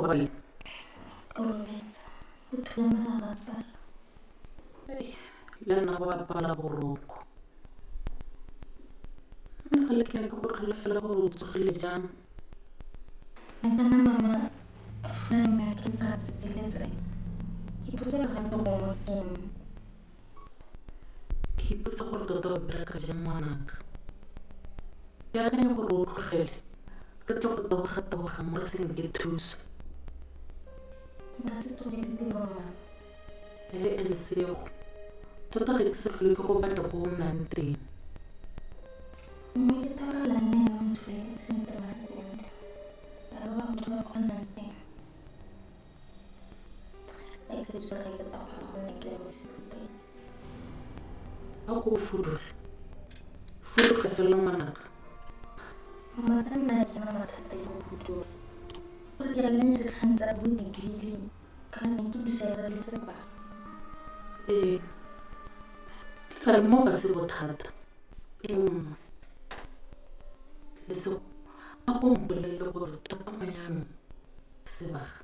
robale? Ke robetse. Go thulana ga bapala. Le nna go apala boroko. Mme gale ke ne ke go tlhola fela gore o tsogile jang. Kana mama funa mme ke tsa tsatsi le letsatsi. Ke ipotsa gape gongwe ke eng. Ke ipotsa gore tota o bereka jang ngwanaka. Ke akanya gore o tlogele re tle go taboga-taboga mo re senke thuso. Nka se tlogele tiro mama. Ee, Lesego, tota ga ke sa tlhole ke go batla ko o nnang teng. Mme ke thabela le ene o ntsholeditse sentle mara a re ba go ko nnang teng. Ga ke sa itse gore ke tla kgona go nna ke le bosi. A ko o fuduge. Fuduga fela ngwanaka. Mama ka nna ke na mathata le go huduga. Gore ke akanya dikgang tsa bo degree ka gonne ke di share le sebaka. Ee, gale mo ga se bothata. Ee mma. Lesego, a ko mpolelele gore tota mo jaanong sebaga.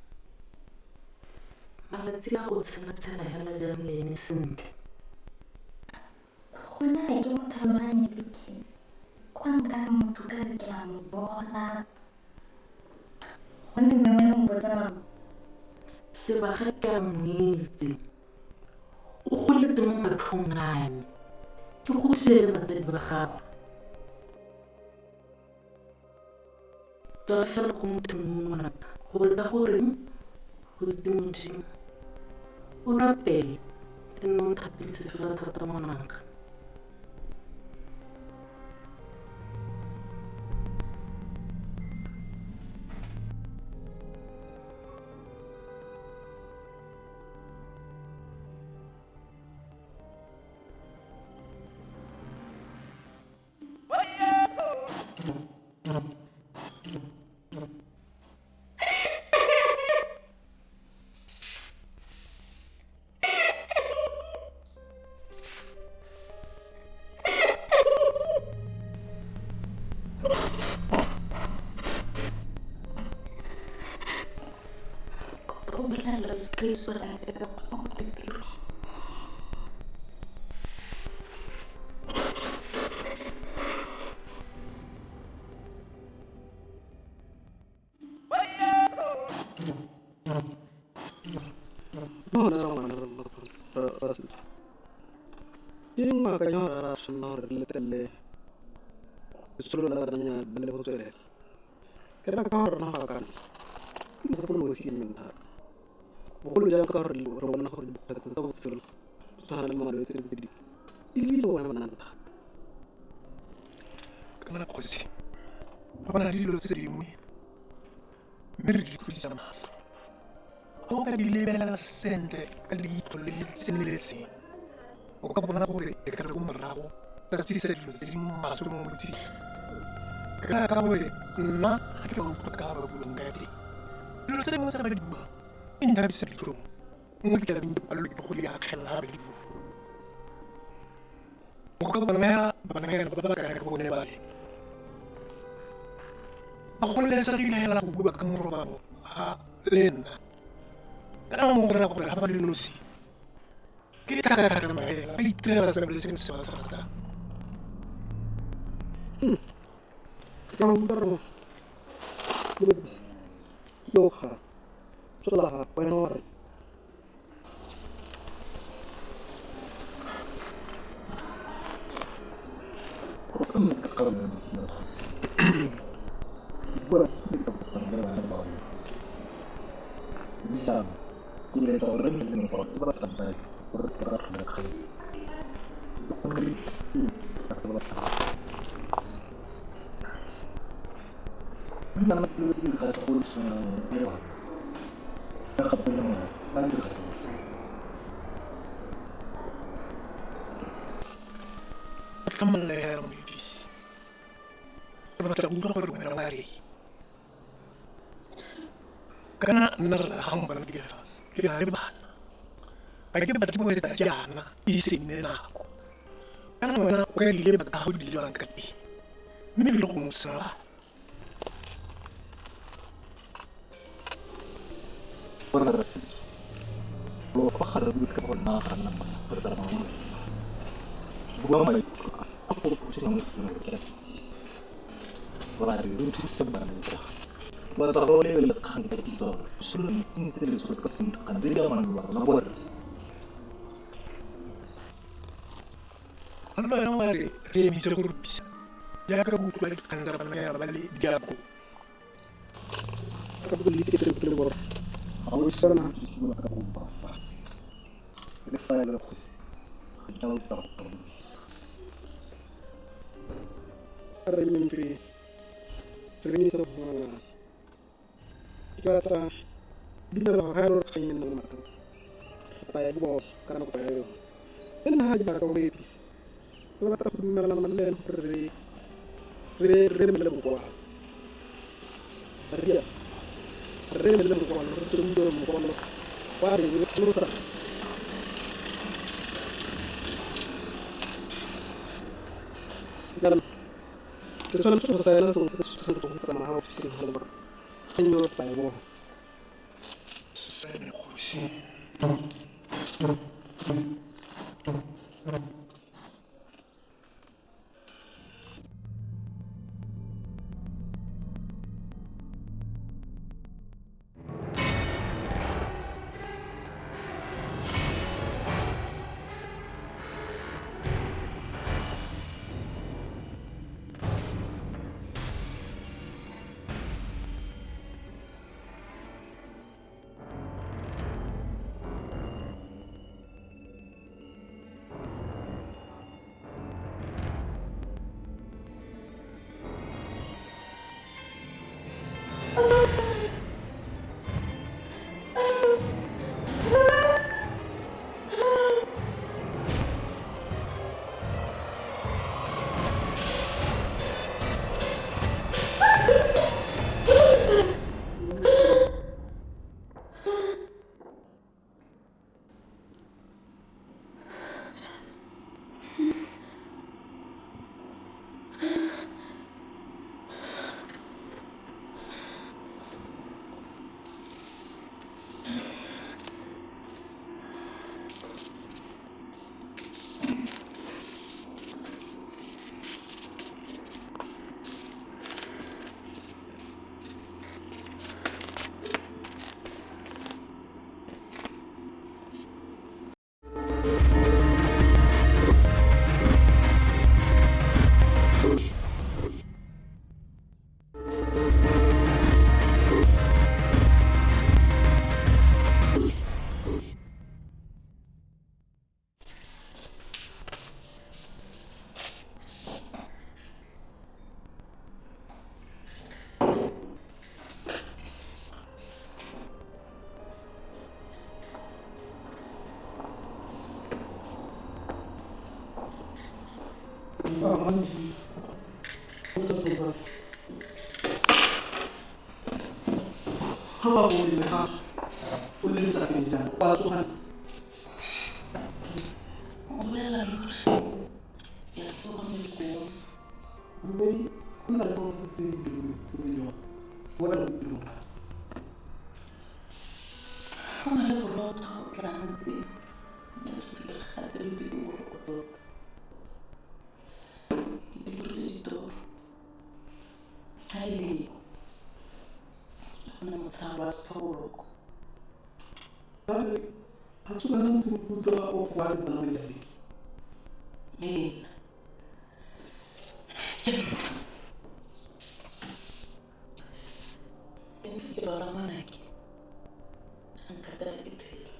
Malatsi a o tshela-tshela hela jang le ene sentle. Gona ga ke mo tlhaloganye peke. Kwa nkare motho ka re ke a mo bona. Gonne mme o mpotsa mama. Sebaga ke a mo itse. O goletse mo matlhong a me. Ke godile le batsadi ba gagwe. Tswa fela ko mothong yo ngwanaka gore ka goreng go itse Modimo. O rapele le nna o nthapedise fela thata ngwanaka. Kopa o bolelela Grace gore a ka kgona go tla tirong. Ke ngaka ya gore ra tshwanela gore re letelele letsholo la bananyana ba le go tswelela. Ke rata ka gore rona go akana ke mogopolo o siameng thata. Bogolo jang ka gore re bona gore dikgwetlho tsa botshelo di tshwana le malwetse le tse dingwe di lebile bona banana thata. Kana kgosi, re bona le dilo tse dingwe mme re di tlodisa matlho. Ga o ka di lebelela sentle ka leitlho le le tseneletseng, o ka bona gore e ka re ko morago tsa tsisa dilo tse di maswe mo motseng. Ke raya ka gore nna ga ke ba utlwa ka ba buang ka teng. Dilo tse dingwe tse ba di buang di ntlhabisa ditlhong, nngwe ke tla beng ke palelwe ke go di akgela ga ba di bua. O ka bona hela bananyana ba ba kana ka bone bale ba gololesegile hela go bua ka morobalo ga le nna. Kana mo go raya gore ga ba le nosi ke tlhakatlhakano hela, ba itirela sengwe le sengwe se ba se ratang. Ke a utlwa gore ke yo ga tswela ga wena wa re. Tlhamallo hela moithuti. Ke batla go utlwa gore wena wa reng. Kana nna rra ga mpona ke fa ke na le bana. Ga ke batle go etsa jaana e ise e nne nako. Kana wena o ka di leba ka go di lebang ka teng. Mme ebile gongwe o sena bana. Borra setso. Lo fa ga re bue ka go nna ga nna re tla mangwe. Bua maikutlo a go thusang go ke a. Ba re re thusa bana ba. Ba tla go le le kgang ka kitso. Solo ntse le so ka tseng tse di amanang le rona borre. Le wena wa re re emise go rupisa jaaka go utlwa dikgang tsa bana ba le diako. Ka bo le ke le borra. Ga o sana ka go ba fa. Le fa le kgosi. Ga ke a utlwa go rupisa. Re mempe re emise go ngwana. Ke batla dumela gore ga e le gore kgang e nna le mathata. Re tla ya bo ka nako ya yone. Le nna ga jaaka o episa. Ke batla go dumelana le ene gore re emele mokwalo. Re re emele mokwalo, re tle re utlwe mokwalo wa reng o tlhalosa. Jaanong ke tshwanetse go saena sengwe se se tshwanetseng go tsamaya ga ofising go le gore kgang eo re tla e bona. Se saene kgosi. O bolela ruri. Ke a tsoga mo dikobong. Mme go na le sengwe se se dirilweng se se dirwang. Bona le tirong. Go na le borotho o tla nnang teng. Ke gateletswe ke boroko tota. Ke dirile ditoro. Ga e le go na motshegare wa sefa boroko. Ba re ga se wena ntse o utlwa o go a tsena mo diabeng. Nna. Ke ntse ke lora ngwanake. A nkatela ke tshela.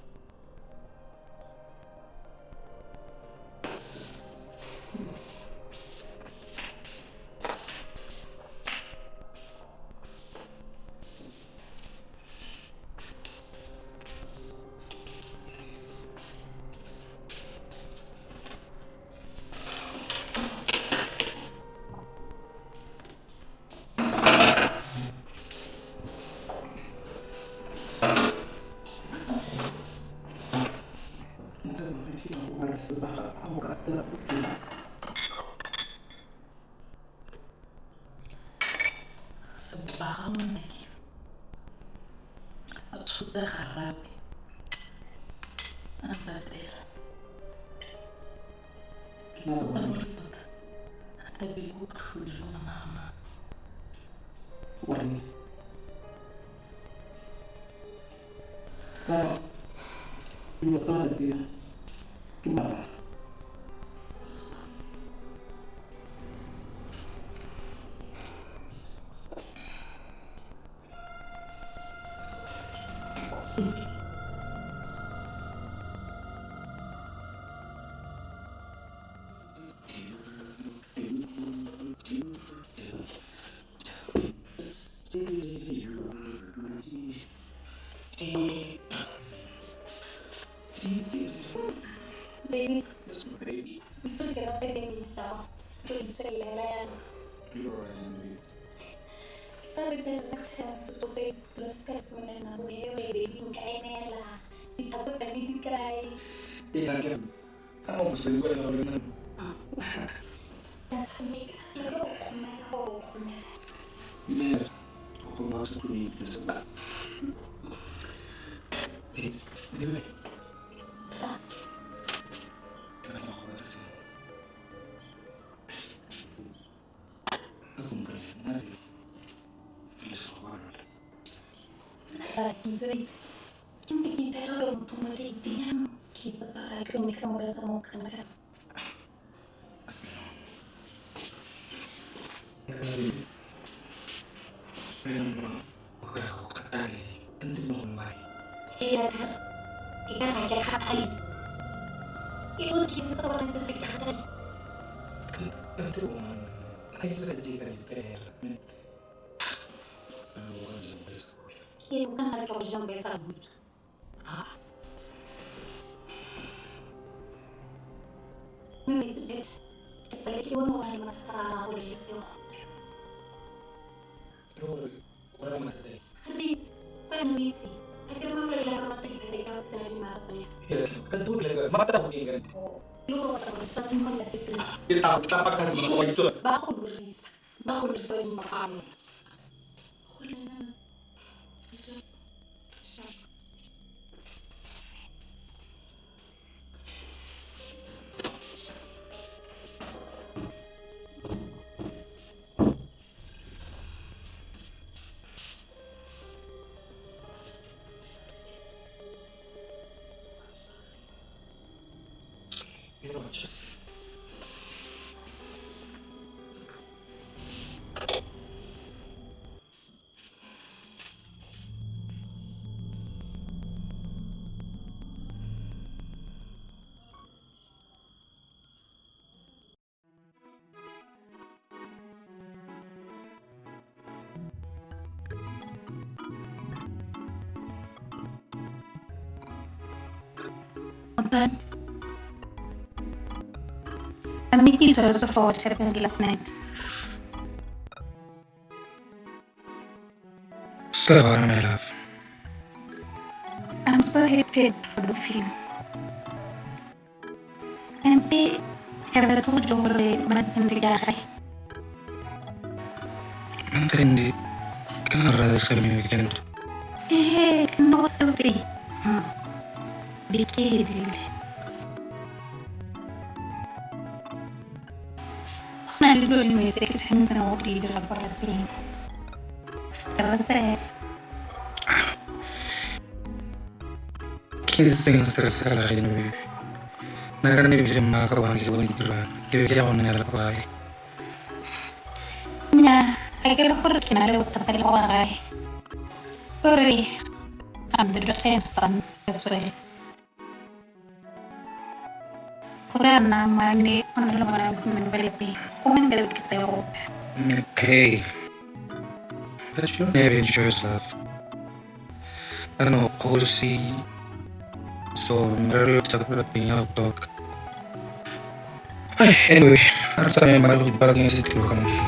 Sebaga ngwanake. A tshotse garawe. A ntatela. Nna Tsa bona. gore tota a tabile botlhodi jwa ngwana. Wa reng? Ka dilo tsa malatsi a ke mabaka. Baby, itse ke rata ke isa. Ke itselela yana. Fa re tla next time so to face plus ka semolena go eo baby nka enela. Dithato tsa me di kae? Ee, ke ka mo mosadi wa gore nna Ka tshameka. Ke go kgomela gore o kgomela. Mer, go ma sa go itse ba. Baby. Ke batla go botsa sengwe. Ka kompolele, nna re feleletsa go ba lona. Nna ke itse itse. Ke ntse ke itse gore motho mo ke itenyang ke ipotsa gore a ke yone ka moretsa mo kana kana. O ka go kgathale, ke ntse mo mmae. Ee, thata. E ka ga ke kgathale. E gore ke itse gore ntse ke kgathale. Kante o mang? Nna ke sa tseye ka dipela. Ke o ka nna re ka go jang ba sa butswa. Ah. Mme itse ke sale ke bone gore mathata a gago le seo. E le gore o raya mathata eng? Re itse, kwa no itse. A ke re mama ile a re batla dibete ka go sena di-marathon. Ee, kante o rile ka mathata go ke eng kante? Le gore batla gore tswa mo lapeng. Ke tla go tlapa ka sengwe wa itse. Ba go lorisa. Ba go lorisa ba dimapalo. Go le nna. You know, just I'm making sure for what happened last night. Sorry, my love. I'm so happy and proud of you. And they have a told you already, but in the guy. Mantendi, ke nna rra se me weekend. Eh, no Thursday. Beke e hedile. Go na le dilo dingwe tse ke tshwanetseng go di dira kwa lapeng. Stress. Ke se seng stress ka la geno baby. Nna ka nne ebile mma ka bana ke bone ditirwana. Ke be ke ya go nnela kwa gae. Nnyaa, ga ke re gore ke na le bothata le go gae. Gore I'm the daughter and son as well. Gore a nna mane go na le ngwana wa mosimane kwa lapeng. Gongwe nka be ke sa ye gope. Okay. But you don't have any choice, love. I don't know, kgosi. So, merero ya go lapeng ya go talk. Anyway, a re tsamaye mara go ipaakanyetsa tiro ka moso.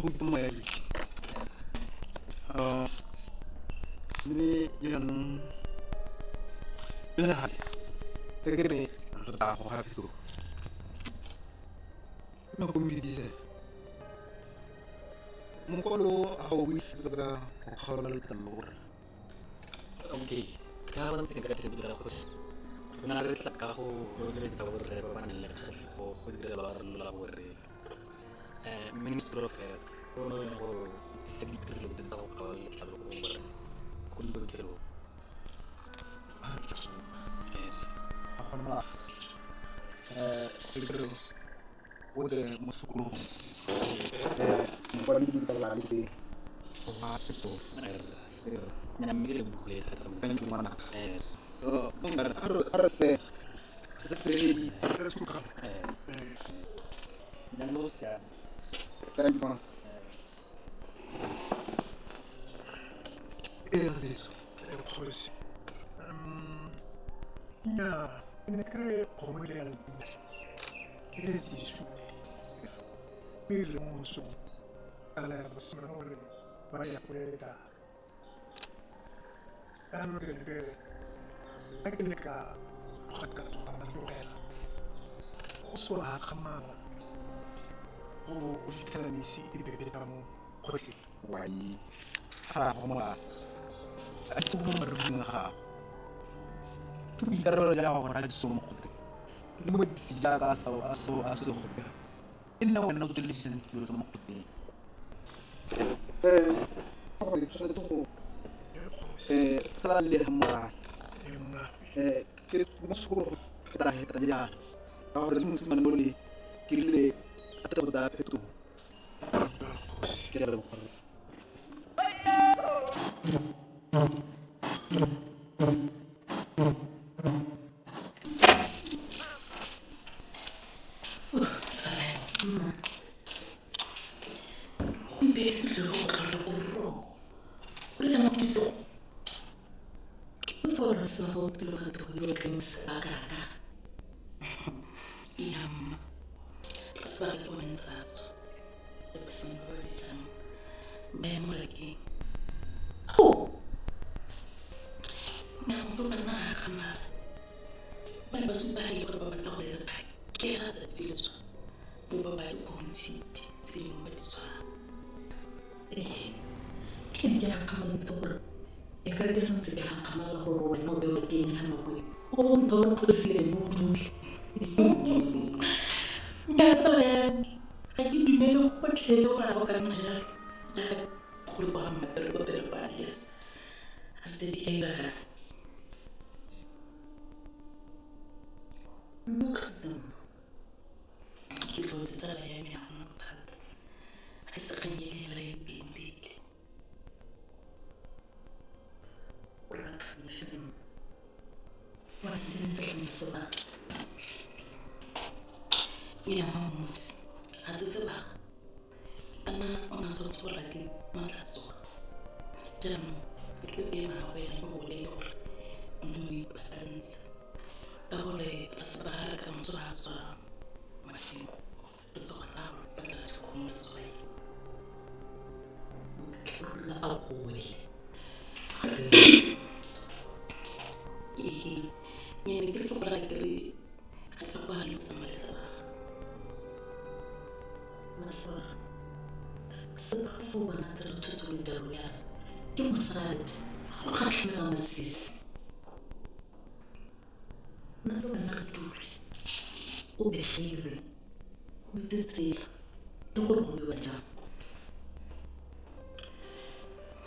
Go mo Eric. Mme jaanong le gale ke re re tla goga phetogo mme go mmedise mokwalo ga o buise ka go kgaola letlalo gore. Okay, ka ba ntse ka dira kgosi, rona re tla ka go rotloetsa borre ba ba nang le kgatlhego go direla ba rolola borre. Ministry of Health o ne go se ditirelo tsa go kgaola letlalo ko borre ko dikokelong. O dire mo sekolong mokwaledi o tla le teng ga phetogo. Mme ke lebogile thata. Thank you, ngwanaka. A re tseye se tsweleditse. Thank you, ngwanaka. Ee, Rasetso. Kgosi, nnyaa, ke ne ke re kgomo e le ya leina e le sesu, mme e rile mo mosong ka laela basimane gore ba ya polele ka jaanong ke ne ke re ga ke le ka tloga ka tsoga ba tlogela o se wa gakgamala o o fitlhela mesi e bebeta mo kgotleng. Wai, ga ra go molala a itse mo maruding a gago ke boikarabelo ja gago gore a diso mo kgotleng le mo disi jaaka a se gopela e nna wena o tsweledisang ditiro tsa mo kgotleng. Gore tshwanetse go sala le ga morae ke mo sekolo go feta-feta jaana ka gore le mosimane ole ke rile a tle go tsaya phetogo. Ke a leboga. Gompieno tlile go tlhola boroko o le kana bosigo ke botse gore se ga o tlile ga tlogile o tleng sebakaka ya mma re sebaka ke bone ntse a tswa le basimane ba ba disang ba ya morekeng. Ao, nya bana a gamala ba ne ba supa le gore ba batla go re phakela tsatsi le tswa bo ba ba dikgomo tshipi tse dingwe ba di tshwara. Ee, ke ne ke gakgamaletse gore e ka ke santse ke gakgamala gore wena o bewa ke eng ga nako e o bontha o phosile mo o dule. Mme tsala ya me ga ke dumele gotlhelele gore ga go ka nna jalo jaaka go le kwa ga mmapereko pereko a dira a setse di ka iragala. Mo kgosing ke tlotse tsala ya me ya gona bothata ga se kgang e le hela ya pele. O rata wa ntse sebaka ya mmusi ga tse sebaka kana o na tshwanetse gore ke matlhatsoga jaanong ke ke ema go ena ke go bolele gore o ne o ipaakantse ka gore re sebaka re ka moso ga tswa masimo re tsoga ra batla dikgomo le tswae a goele. Ee, nyane ke go raya ke re ga ke go le tsamaya le sebaka masebaka sebaka fo bona tse re thotse le jalo yana ke mosadi go kgatlhela masisi nna le wena re dule o begilwe o itse tsela le gore go bewa jang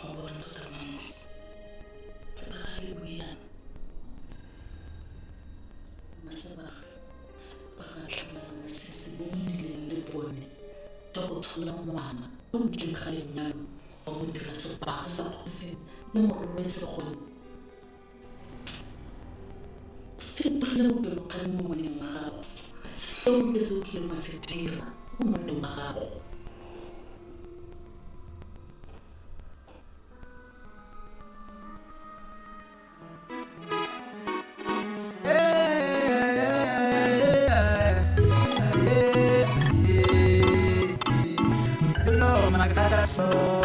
mo bona tota mamosi sebaka le buiana masebaka ba gatlhamela masisi bo nnileng le bone jwa go tshola ngwana mo ntleng ga lenyalo wa mo dira sebaka sa kgosi le morwetse gone fetogile bopelokgale mo ngwaneng wa gago seo ke se o kileng wa se dira mo monneng wa gago. Solo Thank you.